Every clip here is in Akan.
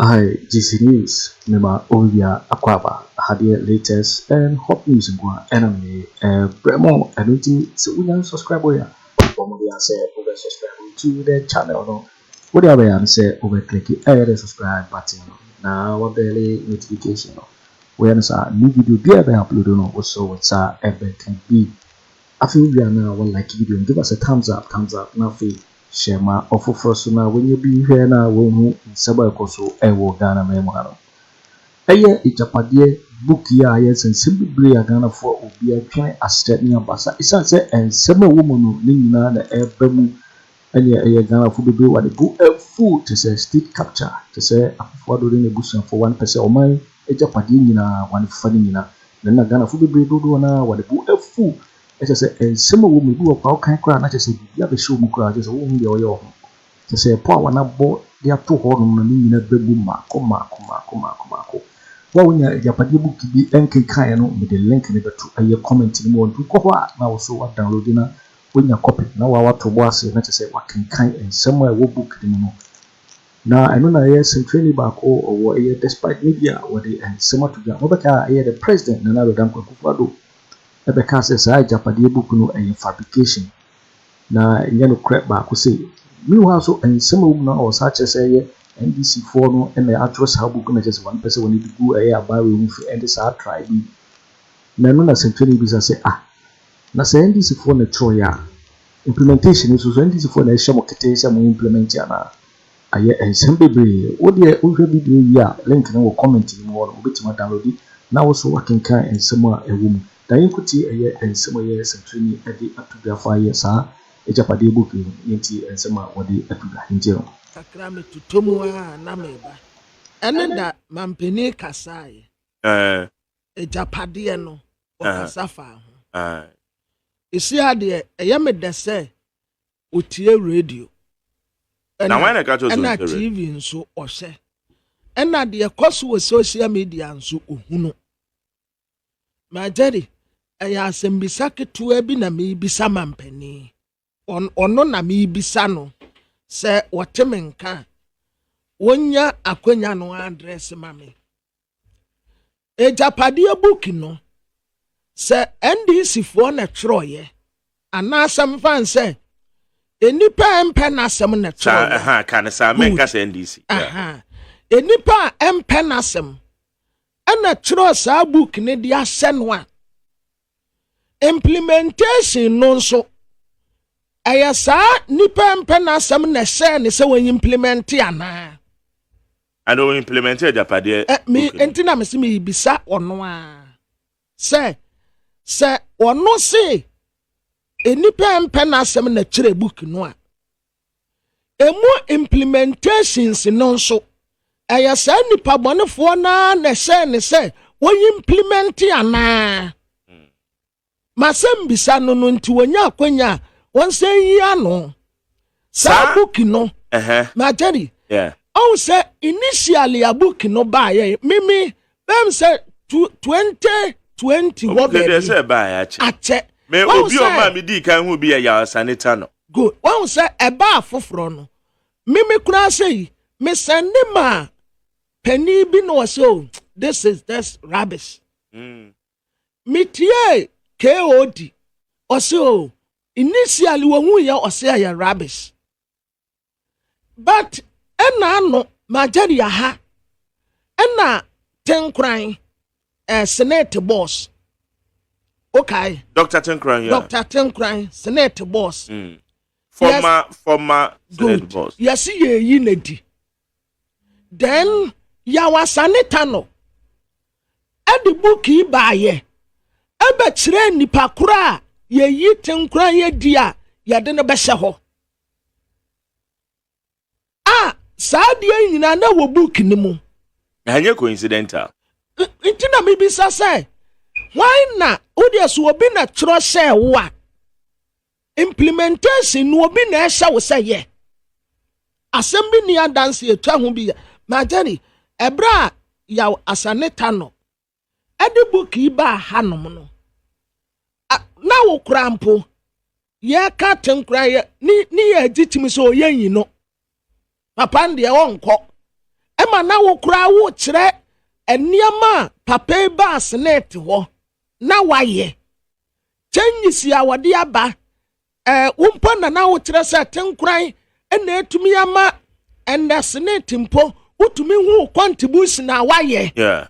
Aha yɛ GC News, mema owia akwaaba. Aha deɛ, latest and hot news nko a ɛna mede ɛbrɛ mo. Ɛno nti sɛ wonya subscribe yɛ a, bɔ mmɔden a sɛ wobɛ subscribe to the channel no. Wode abɛyɛ ano sɛ wobɛ click ɛyɛ the subscribe button no na wa bell notification no. Woyɛ no saa, new video biara bɛ upload no, wosɔ wo nsa ɛbɛka bi. Afei wowie a, na wa like video no, give us a thumbs up, thumbs up, na afei hyɛ ma ɔfoforɔ so na wɔnyɛ bi hwɛ na wɔnhu nsɛm a ɛkɔ so ɛwɔ Ghana man mu ha no. Ɛyɛ Agyapadeɛ book yi a ɛyɛ nsɛm bebree a Ghanafoɔ obi atwɛn asrɛ ne abasa, ɛsiane sɛ nsɛm a ɛwɔ mu no ne nyinaa na ɛreba mu. Ɛne ɛyɛ Ghanafoɔ bebree wɔde bo afu te sɛ state capture, te sɛ Akufo-Addo ne n'abusuafoɔ wɔn pɛ sɛ ɔman agyapadeɛ nyinaa wɔn fa ne nyinaa na Ghanafoɔ bebree dodoɔ naa wɔde bo afu. Ɛkyɛ sɛ nsɛm a ɛwɔ mu ebi wɔ kwa ɔkan koraa na kyerɛ sɛ biribi abɛhyɛ wɔn mu koraa, kyerɛ sɛ wɔn deɛ ɔyɛ wɔn ho kyerɛ sɛ ɛpɔ a wɔn abɔ de ato hɔ nom no ne nyinaa bɛgu mmaako mmaako mmaako mmaako mmaako. Wo a wonya Agyapadeɛ book bi nkenkaeɛ no, mede link no bɛto ɛyɛ comment no mu. Wɔn kɔ hɔ a na wo so wa download na wonya copy na wa wato bo ase na kyerɛ sɛ wakenkan nsɛm a ɛwɔ book no mu no. Na ɛno na ɛyɛ sɛntwerɛni baako ɔwɔ ɛyɛ Despite Media, wɔde nsɛm ato dwa. Wɔbɛka a ɛyɛ the President Nana Addo Dankwa Akufo-Addo ɛbɛka sɛ saa Agyapadeɛ book no ɛyɛ fabrication na ɛnyɛ nokorɛ baako sei. Meanwhile so, nsɛm a ɛwɔ mu no, ɔsa kyerɛ sɛ ɛyɛ NDC foɔ no ɛna atwerɛ saa book no, kyerɛ sɛ wɔn pɛ sɛ wɔn de gu ɛyɛ abaayewa mu fi ɛde saa try bi. Na ɛno na sɛntwerɛni bisa sɛ, ah, na sɛ NDC foɔ na twerɛ a, implementation nso so NDC foɔ na ɛhyɛ mo ketee sɛ mo implement anaa? Ayɛ nsɛm bebree. Wo deɛ, wohwɛ video yi a, link no wɔ comment no mu hɔ no, wobɛtumi adownload na wo so wakenkan nsɛm a ɛwɔ mu. Da yɛnkotie ɛyɛ nsɛm a ɛyɛ sɛntwerɛni ɛde ato dwa fa yɛ saa Agyapadeɛ book yi. Yɛntie nsɛm a wɔde ato dwa. Yɛntie no. Kakra metotɔ mu a na meba ɛne da mampanin kasaeɛ. Agyapadeɛ no, ɔkasa fa ho. Esi adeɛ ɛyɛ me dɛ sɛ otie radio. Na wɔn na ɛka kyerɛ sɛ ɛna ɔntie radio? TV nso ɔhyɛ, ɛna deɛ kɔ so wɔ social media nso ohunu. Magyeri, ɛyɛ asɛmbisa ketewa bi na meebisa mampanin. Ɔno na meebisa no sɛ wɔte me nka a, wɔnya akonnwa no address ma me. Agyapadeɛ book no, sɛ NDC foɔ na twerɛeɛ anaasɛ mfa sɛ nnipa a ɛmpɛ n'asɛm na saa twerɛeɛ. Ɛha ka ne saa Good. mɛnka sɛ NDC. Yeah. Aha. Nnipa a ɛmpɛ n'asɛm ɛna twerɛ saa book ne de ahyɛ no a, implementation no nso ɛyɛ saa nnipa a ɛmpɛ n'asɛm na ɛhyɛ ne sɛ wɔn implement anaa? And o implement Agyapadeɛ Ɛ mi book no. Nti na mesi mi bisa ɔno a sɛ ɔno se nnipa a ɛmpɛ n'asɛm na kyerɛ book no a, emu implementations no nso ɛyɛ saa nipa bɔnefoɔ naa na ɛhyɛ ne sɛ wɔyi implement anaa? Masɛm bisa no nti wɔnya akwanya a wɔnsɛn yi ano saa book no. Magyeri, ɔhu sɛ initially a book no baayɛ, mimi bɛm sɛ 2020 hɔ Obi deɛ baabi. Sɛ ɛbaa yɛ akyɛ. Akyɛ. Me Wɔn obi ɔma mi di kan hu bi yɛ Yaw Sanita no. Good. Wɔn sɛ ɛbaa foforɔ no, mimi koraa sɛ yi mesɛnde ma panin bi na ɔsɛ, "Oh, this is just rubbish." Metie kod, ɔsɛ, "Oh," initially wɔn hu yɛ, ɔsɛ ɛyɛ rubbish, but ɛna ano Magyeri ha ɛna Tenkoran SSNIT boss, okay? Dr. Tenkoran, yeah. Dr. Tenkoran, SSNIT boss. Former SSNIT Good. boss. Yɛsi yɛyi n'adi. Then Yaw Asare Tano ɛde book yi baayɛ ɛbɛkyerɛ nipa koro a yɛyi Tenkoran yɛ di a yɛde no bɛhyɛ hɔ a, saa adeɛ nyinaa na wɔ book no mu. Ɛnyɛ coincidental. Nti na mebisa sɛ hwan na wodeɛ so obi na twerɛ hyɛɛ wo a, implementation no obi na ɛhyɛ wo sɛ yɛ asɛm bi ni adanse atwa ho bi yɛ. Magyeri, ɛberɛ a Yaw Asare Tano ɛde book yi baa hanom no, na wo kora mpo yɛka Tenkora yɛ ne yɛ agye timi sɛ ɔyɛ nyi no papa no deɛ ɔnkɔ. Ɛma na wo koraa wokyerɛ nneɛma a papa yi baa senate hɔ na wayɛ. Changes a wɔde aba, ɛɛ wo mpo na na wokyerɛ sɛ tenkoran na etumi ama ɛnɛ senate mpo wotumi hu contribution a wayɛ. Yeah.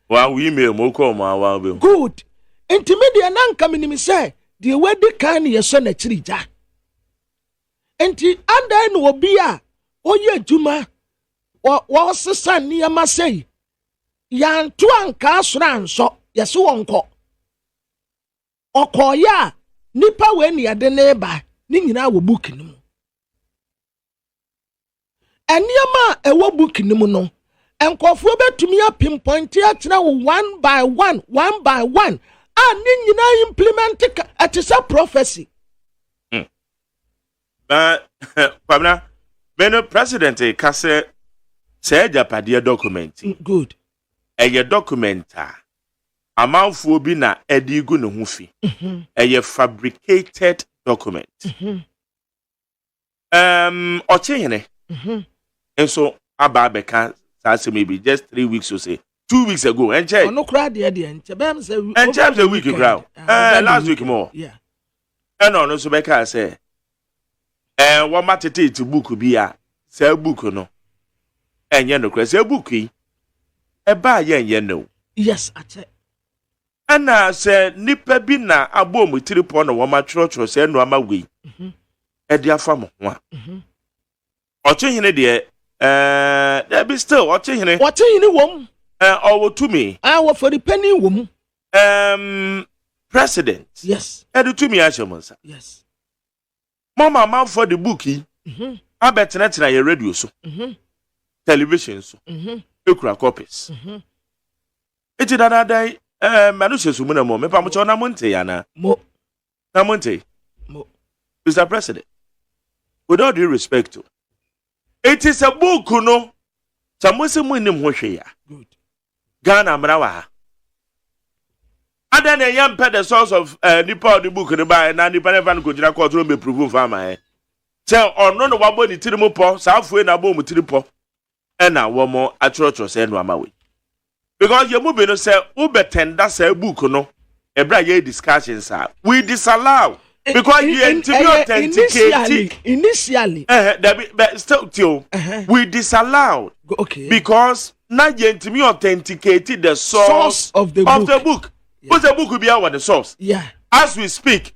Wa wo email mu kɔ mu awa bɛ. Good. Nti me deɛ na nka menim sɛ deɛ wadi kan ne yɛsɔ n'akyiri gya. Nti adan na obi a ɔyɛ adwuma wɔsesa nneɛma sɛi yɛanto ankaa soro ansɔ yɛse wɔnkɔ. Ɔkɔɔyɛ a nipa wei ne yɛde ne ba ne nyinaa wɔ book no mu. Nneɛma a ɛwɔ book no mu no, nkurɔfoɔ bɛtumi apinpoint akyerɛ wo one by one, one by one, a ne nyinaa implement ka ɛte sɛ prophecy. Na Kwabena, me no president ka sɛ sɛ agyapadeɛ document yi, Good. Ɛyɛ document a amanfoɔ bi na ɛde gu ne ho fi. Ɛyɛ fabricated document. Ɔkyehene nso aba abɛka saa asɛm yi bi just 3 weeks or say 2 weeks ago. Ɛnkyɛn. Ɔno koraa deɛ nkyɛ bɛyɛ sɛ Ɛnkyɛn sɛ week koraa o. Last week mo. Ɛna ɔno nso bɛka sɛ wɔma tetete book bi a saa book no ɛnyɛ nokorɛ. Saa book yi ɛbaa yɛnyɛ no. Yes, akyɛ. Ɛna sɛ nipa bi na abɔ wɔn tiri pɔ na wɔn atwerɛtwerɛ sɛ nneɛma wei ɛde afa mo ho a, ɔkyehene deɛ dabi, still ɔkyehene. Ɔkyehene wɔ mu. Ɔwɔ tumi. A wɔfɔri panyin wɔ mu. President. Ɛde tumi ahyɛ mo nsa. Mɔma amanfoɔ de book yi abɛtenatena yɛ radio so, television so, ekura copies. Eti dadaada yi mɛno hyɛ so mu na mo mepa mo kyɛw na mo nte yana. Mo. Na mo nte. Mo. Mr. President, with all due respect o, eti sɛ book no sɛ mo sɛ mo nim ho hwee a, Ghana mmara wɔ ha. Adan na ɛyɛ mpɛ the source of nipa a ɔde book no baeɛ na nipa no mfa no kɔgyina court no mbɛ prove mfa ama yɛ sɛ ɔno na wabɔ ne tiri mu pɔ, saa afoe na abɔ wɔn tiri pɔ ɛna wɔn atwerɛtwerɛ sɛ nneɛma wei, because yɛn mu bi no sɛ wobɛtɛnda saa book no ɛberɛ a yɛyɛ discussions a, we disallow because yɛn ntumi authenticate. Initially. Dabi, but still till we disallow because na yɛn ntumi authenticate the source, source of the of book. The book. What's the book bi awɔ the source? As we speak,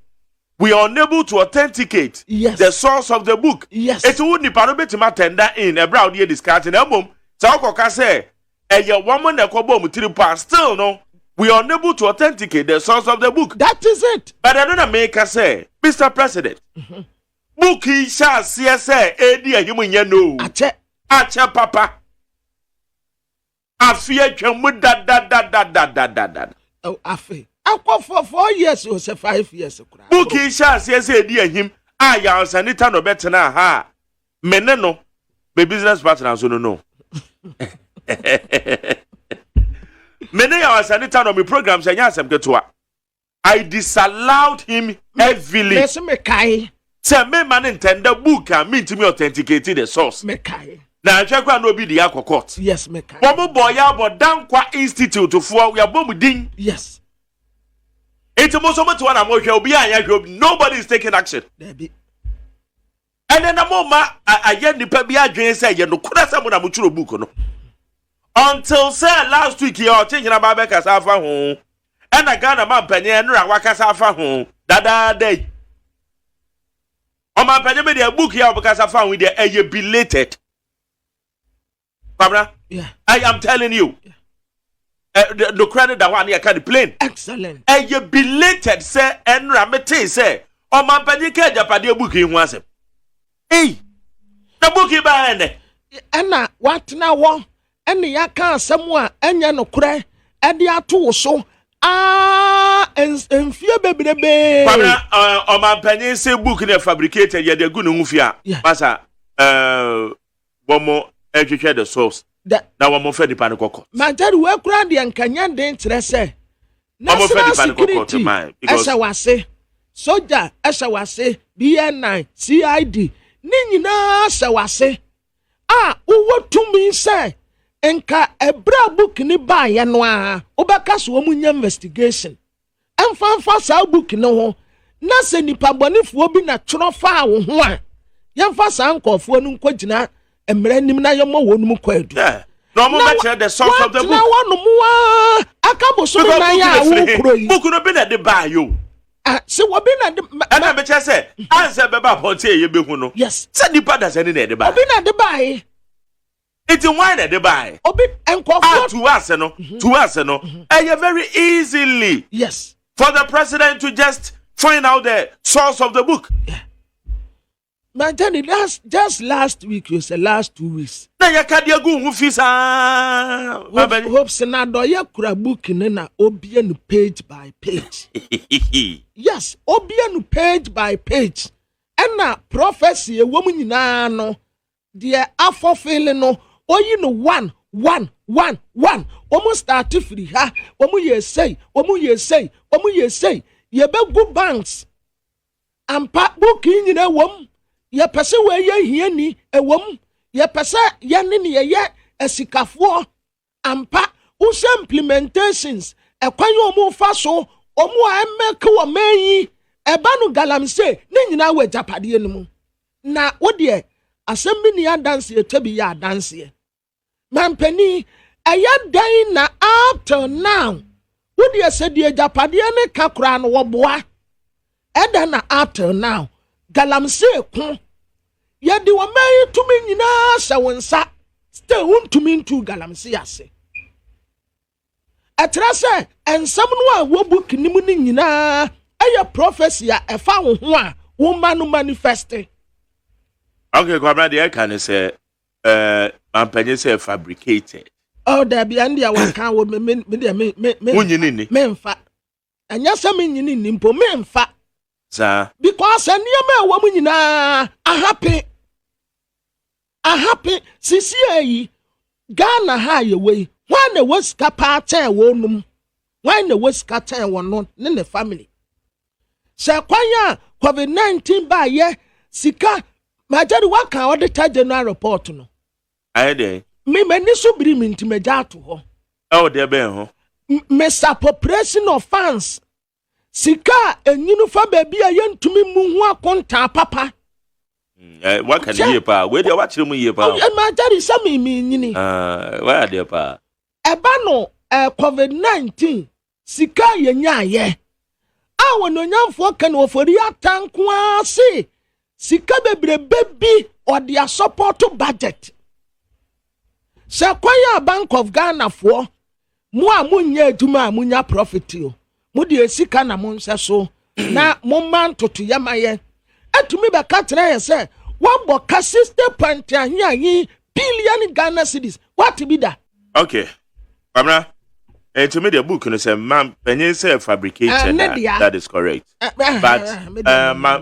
we are unable to authenticate the source of the book. Eti wo nipa no betumi atender in ɛbrɛ a wɔde yɛ discussion, na mmom sɛ ɔkɔka sɛ ɛyɛ wɔn na ɛkɔbɔ wɔn tiri pa, still no we are unable to authenticate the source of the book. That is it. But ɛno na meka sɛ, Mr. President, book yi hyɛ aseɛ sɛ edi ahim nyɛ no. Akyɛ. Akyɛ papa. Afe atwa mu dadadadadadada. Oh, afe akɔ for 4 years o sɛ 5 years koraa. Book yi hyɛ aseɛ sɛ edi ahim a Yaw Sanita na ɔbɛtena ha a me ne no me business partner nso no me ne Yaw Sanita no me program sɛ ɛnyɛ asɛm ketewa. I disallowed him heavily. Mɛsɛ mekae. Sɛ mema ne ntɛnda book a mentumi authenticate the source. Mekae. Na ahwɛ koraa na obi de akɔ court. Yes, mekae. Wɔn mo bɔ yɛ abɔ Dankwa Institute foɔ, yɛabɔ mu din. Nti mo nso mo te hɔ na mo hwɛ obi a yɛhwɛ obi, nobody is taking action. Dabi. Ɛnɛ na mo ma ayɛ nipa bi adwene sɛ yɛ nokorɛ sɛ mo na mo twerɛ book no until sɛ last week yɛ ɔkye nyina ba bɛkasa afa ho, ɛna Ghana ma mpanyin ɛnora wakasa afa ho dadaada yi. Ɔma mpanyin bi deɛ, book yi a wɔbɛkasa fa ho yi deɛ, ɛyɛ belated. Kwabena, I am telling you, nokorɛ no da hɔ a ne yɛka no plain. Excellent. Ɛyɛ belated sɛ ɛnora metee sɛ ɔmampanyin ka agyapadeɛ book yi ho asɛm. Ei, na book yi baa ɛnɛ. Ɛna watena hɔ ɛne yɛaka asɛm a ɛnyɛ nokorɛ ɛde ato wo so aa mfie bebrebee. Kwabena, ɔmampanyin sɛ book no yɛ fabricated, yɛde agu ne ho fi a, masa wɔn mo nhwehwɛ the source na wɔn mo fɛ nipa no kɔ court. Mantari wei koraa deɛ nka nyɛ den kyerɛ sɛ Wɔn fɛ national nipa no kɔ court security man because ɛhyɛ wase, soja ɛhyɛ wase, BNI, CID ne nyinaa hyɛ wase. A wowɔ tumi sɛ nka ɛberɛ a book no baeɛ no ara wobɛka sɛ wɔn nyɛ investigation mfa mfa saa book no ho, na sɛ nipa bɔnefoɔ bi na twerɛ faa wo ho a, yɛmfa saa nkurɔfoɔ no nkɔgyina mmara anim na yɛmmɔ wɔn mu kwaadu. Yeah. Na wɔn bɛkyerɛ the source of the book. Wɔatena hɔnom a aka bosome nan a wokuro yi. Book no bi na ɛde baa yi o. Ah, sɛ wɔbi na de. Ɛna bɛkyerɛ sɛ ansɛ bɛba abɔnten a yɛbɛhu no. Yes. Sɛ nipa dasani na ɛde baa. Obi na de baa yi. Nti hwan na ɛde baa yi? Obi nkɔfoɔ. Ah, to us no, to us no, ɛyɛ very easily. Yes. For the president to just find out the source of the book. Yeah. Man, Jenny, last just last week, you say last 2 weeks. Na yɛ ka deɛ gu ho fi saa. Hope, Hope Senadɔyɛ kura book ne na obie no page by page. Yes, obie no page by page. Ɛna prophecy ɛwɔ mu nyinaa no, deɛ afɔfele no, oyi no one one one one. Wɔn start firi ha, wɔn yɛ sei, wɔn yɛ sei, wɔn yɛ sei. Yɛbɛgu banks. Ampa, book yi nyinaa wɔ mu. Yɛpɛ sɛ wɔyɛ hiani ɛwɔ mu. Yɛpɛ sɛ yɛne ne yɛyɛ asikafoɔ. Ampa, wohyɛ implementations ɛkwan yɛ ɔmo fa so, ɔmo a ɛmɛke wɔ man yi ɛba no galamsey ne nyinaa wɔ agyapadeɛ no mu. Na wodeɛ asɛm bi ni, adanseɛ twa bi yɛ adanseɛ. Mampanin, ɛyɛ dɛn na up till now wodeɛ sɛ deɛ agyapadeɛ ne ka koraa no wɔboa ɛdɛn na up till now galamsey ko yɛde ɔman yi tumi nyinaa hyɛ wo nsa, still wontumi ntu galamsey ase? Ɛkyerɛ sɛ nsɛm no a wɔ book no mu no nyinaa ɛyɛ prophecy a ɛfa wo ho a woma no manifest. Okay, Kwabena, deɛ ɛka ne sɛ mampanyin sɛ fabricated. Oh, dabi, ɛn deɛ waka wɔ me me me deɛ me me me Wonyini ni. Memfa, ɛnyɛ sɛ menyini ni mpo, memfa. Saa. Because nneɛma a ɛwɔ mu nyinaa ahape ahape sisi ayi Ghana ha a yɛwɔ yi, hwan na ɛwɔ sika paa kyɛn wɔn nom? Hwan na ɛwɔ sika kyɛn wɔn no ne ne family? Sɛ kwan a COVID-19 baayɛ sika magyari waka Auditor General report no. Ayɛ deɛ. Me m'ani so biri mi nti magya ato hɔ. Ɛwɔ deɛ bɛn ho? Misappropriation of funds, sika a enyini fa baabi a yɛntumi mu ho akontaa papa. Waka ne yie paa, wei deɛ wakyerɛ mu yie paa. Magyari sɛ mi mi nyini. Ah, wayɛ adeɛ paa. Ɛba no COVID-19 sika a yɛnyaayɛ a wɔn onyamfoɔ ka no Ofori Ata nko ara se sika bebrebe bi ɔde asupport budget sɛ kwan a Bank of Ghana foɔ mo a monyɛ adwuma a monya profit o, mo deɛ sika na mo nhyɛ so na mo mma ntotoyɛ ma yɛ atumi bɛka kyerɛ yɛ sɛ wɔabɔ ka 60 point aheahe billion Ghana cedis, wate bi da? Okay, Kwabena, nti mi deɛ book no sɛ ma panyin sɛ fabricated Ne a, dea. That is correct. But, ma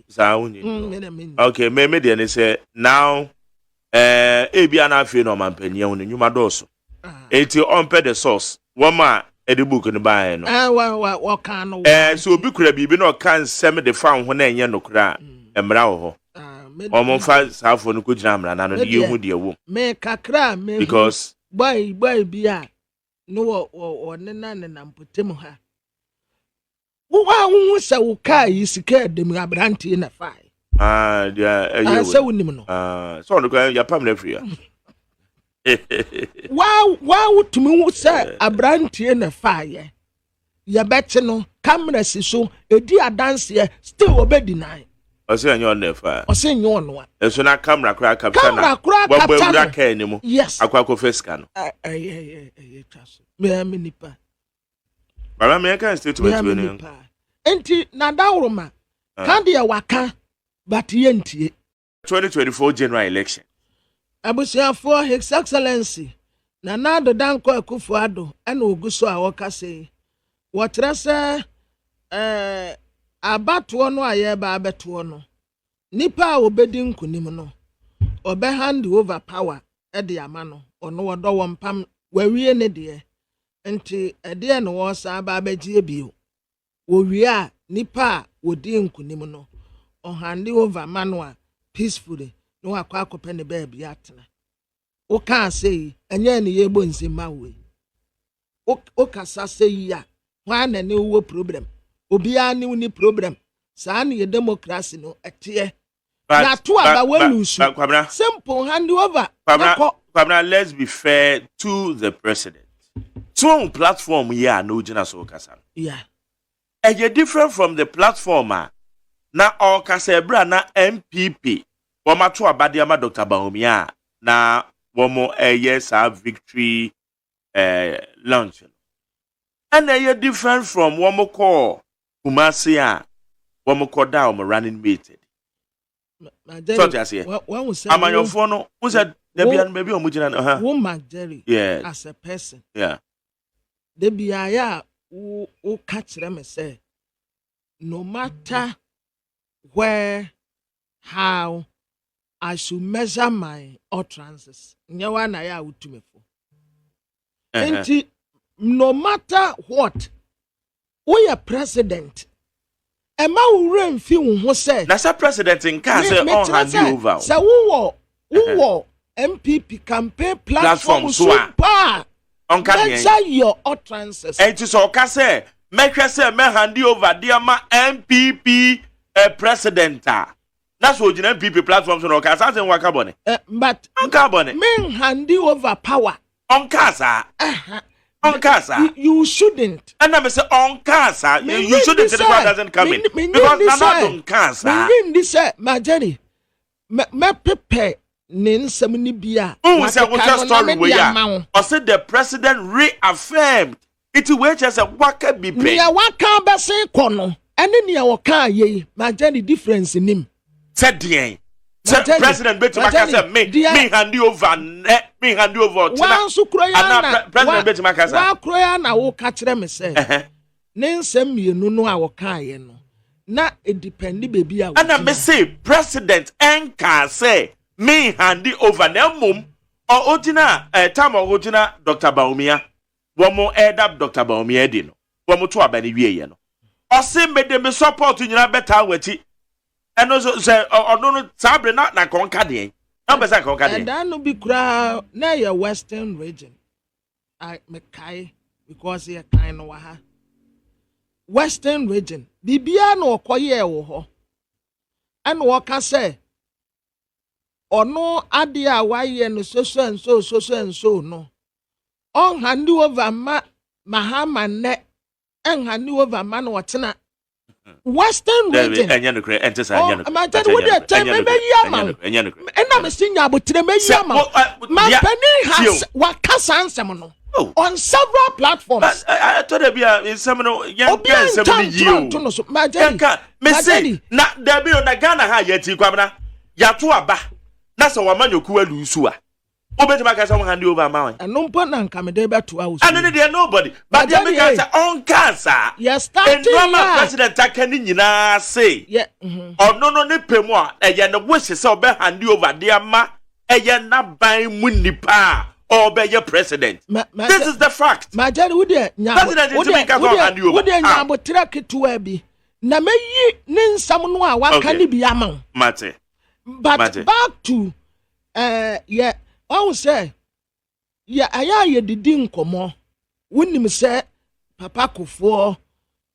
saa wonyi. Okay, me deɛ ne sɛ now ebi ana afei na ɔman panyin ahu ne nnwuma dɔɔso. Eti ɔmpɛ the source wɔn a ɛde book no baeɛ no. Wɔka no. Sɛ obi kura biribi na ɔka nsɛm de fa wo ho na ɛnyɛ nokorɛ a, mmara wɔ hɔ. Wɔn mfa saafoɔ no kɔgyina mmara n'ano de yɛhu deɛ wɔ mu. Me kakra a mehu Because boy bi a no wɔ wɔ wɔ nena nenam mpɔtam ha, wo a wohu sɛ wo kaa yi sika ɛdɛm aberanteɛ na fae. Ah, deɛ ɛyɛ sɛ wonim no. Ah, sɛ ɔno koraa yɛpam no afiri ha. Waa wotumi hu sɛ aberanteɛ na faeɛ, yɛbɛkye no, camera si so edi adanseɛ, still ɔbɛdi nan. Ɔsɛ ɛnyɛ ɔno na ɛfa. Ɔsɛ nyɛ ɔno a. Ɛso na camera koraa capture na Camera koraa wɔbɔ capture awura no. kaa anim. Yes. Akɔ akɔfɛ sika no. Ɛyɛ ɛyɛ ɛyɛ twa so mea me nipa. Baba, meyɛka statement mea wei me no. nipa nti nadaworoma Ah. ka deɛ waka, but yɛntie. 2024 general election. Abusuafoɔ, His Excellency Nana Addo Dankwa Akufo Addo ɛna ogu so a wɔkasa yi, wɔkyerɛ sɛ abatoɔ no a yɛreba abɛtoɔ no, nipa a wɔbɛdi nkunim no, ɔbɛ hand over power ɛde ama no. Ɔno wɔdɔ wɔn pam wawie ne deɛ, nti ɛdeɛ na wɔresan aba abɛgye bio. Wɔwie a, nipa a wɔdi nkunim no, ɔhand over ma no a peacefully. Na wakɔ akɔpɛ ne baabi atena. Wokaa sɛ yi, ɛnyɛ ne yɛbɔ nsɛm ma wo yi. Wokasa sɛ yi a, hwan na ne wowɔ problem? Obiara ne wo ni problem. Saa ne yɛ democracy no ɛteɛ. Yɛato aba wɔlusu. Simple, hand over. Kwabena, Kwabena, let's be fair to the president. So platform yi a na ogyina so kasa no. Ɛyɛ different from the platform a na ɔrekasa ɛberɛ a na NPP wɔn ato aba de ama Dr. Bawumia a na wɔn ɛyɛ saa victory launch no. Ɛna ɛyɛ different from wɔn kɔɔ Kumasi a wɔn kɔ da wɔn running mate. Sɔɔte aseɛ. Amanyɔfoɔ no, n sɛ dabi ano baabi a wɔn gyina no. Wo ma Jerry as a person. Dabi ayɛ a wo ka kyerɛ me sɛ no matter where, how I should measure my utterances. Nyɛ wa na yɛ a wotumi fo. Nti no matter what, woyɛ president, ɛma wo werɛ mfi wo ho sɛ. Na sɛ president nka sɛ ɔn hand over. Sɛ wowɔ NPP campaign platform so paa. Ɔnka deɛ. Measure your utterances. Ɛnti sɛ ɔka sɛ mɛhwɛ sɛ mɛ hand over de ama NPP president a, na sɛ ogyina NPP platform so na ɔka saa sɛ waka bɔne. But ɔnka bɔne. Men hand over power. Ɔnka saa. Ɔnka saa. You shouldn't. Ɛna mi sɛ ɔnka saa. You shouldn't say the doesn't come in because Nana Addo nka saa. Mi ndi sɛ Majeri mɛpepɛ ne nsɛm ni bi a. N sɛ wohwɛ story wei a, ɔsɛ the president reaffirmed. Iti wei kyerɛ sɛ waka bi pɛ. Nea waka bɛsen kɔ no ɛne nea wɔka yɛ yi, Majeri, difference nim. Sɛ deɛn? Sɛ president bɛtumi aka sɛ me hand over nnɛ, me hand over ɔkyena. Wanso kuro ya na president bɛtumi aka sa. Wa kuro ya na woka kyerɛ me sɛ ne nsɛm mmienu no a wɔka yɛ no na edepend baabi a. Ɛna me se president ɛnka sɛ me hand over, na mmom ɔgyina time a ɔgyina Dr. Bawumia, wɔn ɛda Dr. Bawumia adi no, wɔn to aba ne wie yɛ no, ɔse mede me support nyinaa bɛtaa w'akyi. Ɛno nso sɛ ɔno no saa bere na nka ɔnka deɛn na ɔpɛ sɛ nka ɔnka deɛn. Ɛdan no bi koraa na yɛ Western Region, I mekae because yɛ kan no wɔ ha, Western Region biribiara na ɔkɔyɛɛ wɔ hɔ, ɛna ɔka sɛ ɔno adeɛ a wayɛ no so so and so, so so and so no, ɔnhand over ma Mahama nnɛ, ɛnhand over ma no ɔtena Western Region. Ɛnyɛ nokorɛ, ɛnte saa, ɛnyɛ nokorɛ. Majani, wo deɛ kyɛn mɛ mɛyi ama wo, ɛna mɛ si nya abotire mɛyi ama wo. Mampanin has waka saa nsɛm no on several platforms. Ɛtɔ da bi a nsɛm no yɛn ka nsɛm no yie o. Obi no so, Majani. Yɛn mɛ se na dabi o, na Ghana ha yɛ ti Kwabena, yàtò aba na sɛ wama nyoku alose a, wobɛtumi aka sɛ wo hand over ama wɔn. Ɛno mpo na nka mede bɛtoa wo so. Ɛno ne deɛ nobody, but deɛ meka sɛ ɔnka saa. Yɛ starting nneɛma president aka ne nyinaa se ɔno no ne pɛ mu a ɛyɛ ne wish sɛ ɔbɛ hand over de ama ɛyɛ n'aban mu nipa a ɔbɛyɛ president. This is the fact. Majani, wo deɛ nya president ntumi nka sɛ ɔhand over. Wo deɛ nya abotrɛ ketewa bi na mɛyi ne nsɛm no a waka ne bi ama wo. Mate. But Mate. Back to yɛ ɔhu sɛ yɛ ayɛ a yɛdidi nkɔmmɔ, wonim sɛ Papa Kofoɔ,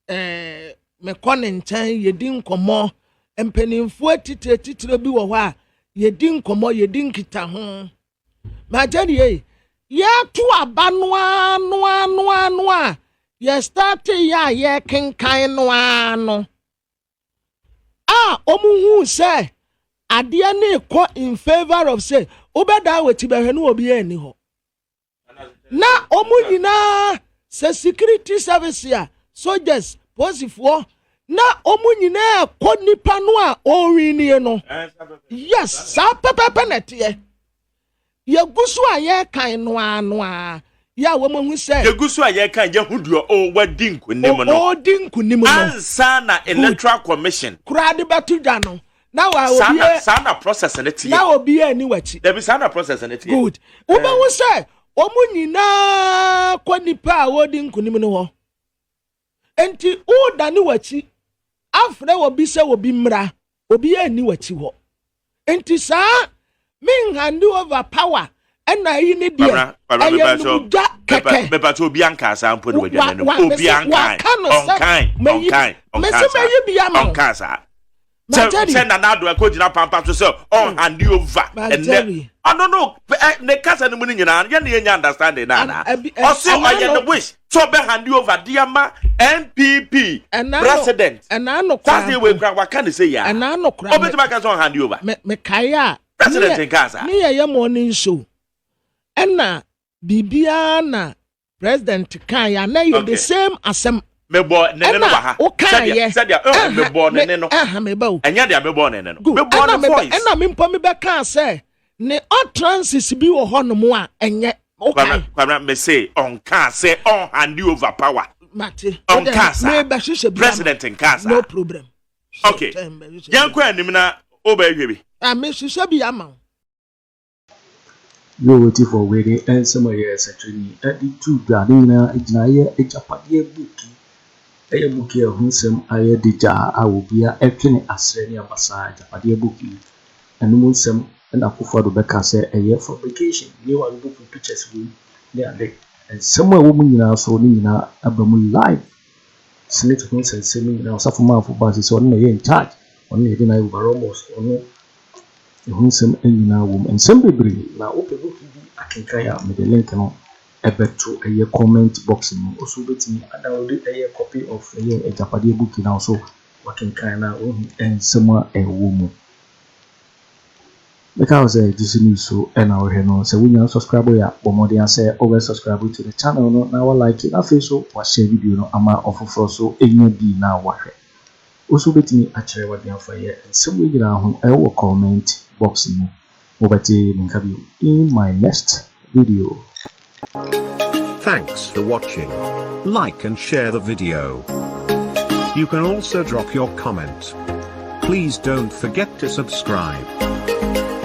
mekɔ ne nkyɛn yɛdi nkɔmmɔ, mpanimfoɔ atitire titire bi wɔ hɔ a yɛdi nkɔmmɔ, yɛdi nkitaho. Magyɛdeɛ yɛto aba noa noa noa noa, yɛ start yɛ a yɛkenkan noa no a, wɔn hu sɛ adeɛ ne kɔ in favour of sɛ wobɛdaa wɔ ti bɛhwɛ no, obi ani hɔ na wɔn nyinaa sɛ security service a, soldiers, polisifoɔ, na wɔn nyinaa kɔ nipa no a ɔrewie no. Yes, saa pɛpɛpɛ na ɛteɛ. Yɛgu so a yɛrekan noa noa yɛ a wɔn ahu sɛ. Yɛgu so a yɛrekan, yɛhu deɛ ɔwadi nkonim no. Ɔdi nkonim no. Ansa na Electoral Commission. Koraa de bɛto dwa no na wa obi yɛ. Saa na process ne teɛ. Na obi yɛ ani w'akyi. Dabi, saa na process ne teɛ. Good, wobɛhu sɛ wɔn nyinaa kɔ nipa a wɔdi nkonim no hɔ, nti wodane w'akyi afrɛ obi sɛ obi mmra, obi yɛ ani w'akyi hɔ, nti saa. Me hand over power ɛna ayi ne deɛ ɛyɛ numgya kɛkɛ. Mepatɛ obi anka saa mpo ne wadwa n'anim. Obi anka. Ɔnkan. Ɔnkan. Mesi meyi bi ama. Ɔnka saa. Sɛ sɛ Nana Addo ɛkɔ gyina pampa so sɛ ɔn hand over ɛnɛ. Ɔno no ne kasa no mu no nyinaa yɛn ne yɛnya understanding na ana. Ɔse ɔyɛ ne wish sɛ ɔbɛ hand over de ama NPP president. Thursday wei kura waka ne sɛ yia. Ɔbɛtumi aka sɛ ɔn hand over. Mekae a President nkaa saa. Ne yɛyɛ morning show ɛna biribiara na president kaeɛ a na yɛ the same asɛm. Mebɔ ne ne no wɔ ha. Ɛna wokaeɛ. Sɛdeɛ ɛhɔ mebɔ ne ne no. Ɛha meba o. Ɛnyɛ deɛ mebɔ ne ne no. Mebɔ ne voice. Ɛna me mpo mebɛkaa sɛ ne utterances bi wɔ hɔ nom a ɛnyɛ. Wokae. Kwabena me se ɔnkaa sɛ ɔn hand over power. Mate. Ɔnkaa saa. Mebɛhyehyɛ bi. President nkaa saa. No problem. Okay. Yɛnkɔ anim na wobɛhwɛ bi. Ah, mehyehyɛ bi ama wo. Yo atifoɔ, wei ne nsɛm a ɛyɛ sɛnkyerɛnni de to dwa. Ne nyinaa gyina ɛyɛ agyapadeɛ book yi. Ɛyɛ book yi a ɛho nsɛm ayɛ degyaa a obiara ɛtwe ne asrɛ ne abasaa. Agyapadeɛ book yi, ɛno mu nsɛm ɛna Akufo-Addo bɛka sɛ ɛyɛ fabrication. Ne wa book pictures wɔ mu ne ade. Nsɛm a ɛwɔ mu nyinaa so ne nyinaa aba mu live. Senate ho nsɛnsɛm nyinaa, Ɔsafo Maafo ba sɛ ɔno na ɛyɛ in charge. Ɔno na yɛde no ayɛ overall boss. Ɔno ɛho nsɛm nyinaa wɔ mu. Nsɛm bebree na wopɛ book bi akenkan a, mede link no ɛbɛto ɛyɛ comment box mu. Nso wobɛtumi adownload ɛyɛ copy of ɛyɛ agyapadeɛ book na nso wakenkan na wohu nsɛm a ɛwɔ mu. Meka wo sɛ GC News so ɛna wohwɛ no. Sɛ wonya subscribe yɛ a, bɔ mmɔden sɛ wobɛ subscribe to the channel no na wa like, na afei so wahyɛ video no ama ɔfoforɔ so ɛnya bi na wahwɛ. Wo nso wobɛtumi akyerɛ w'adwene afa yɛ nsɛm wei nyinaa ho ɛwɔ comment box mu. Wobɛte me nka bio in my next video. Thanks for watching. Like and share the video. You can also drop your comment. Please don't forget to subscribe.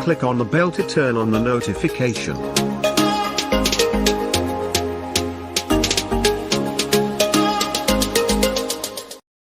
Click on the bell to turn on the notification.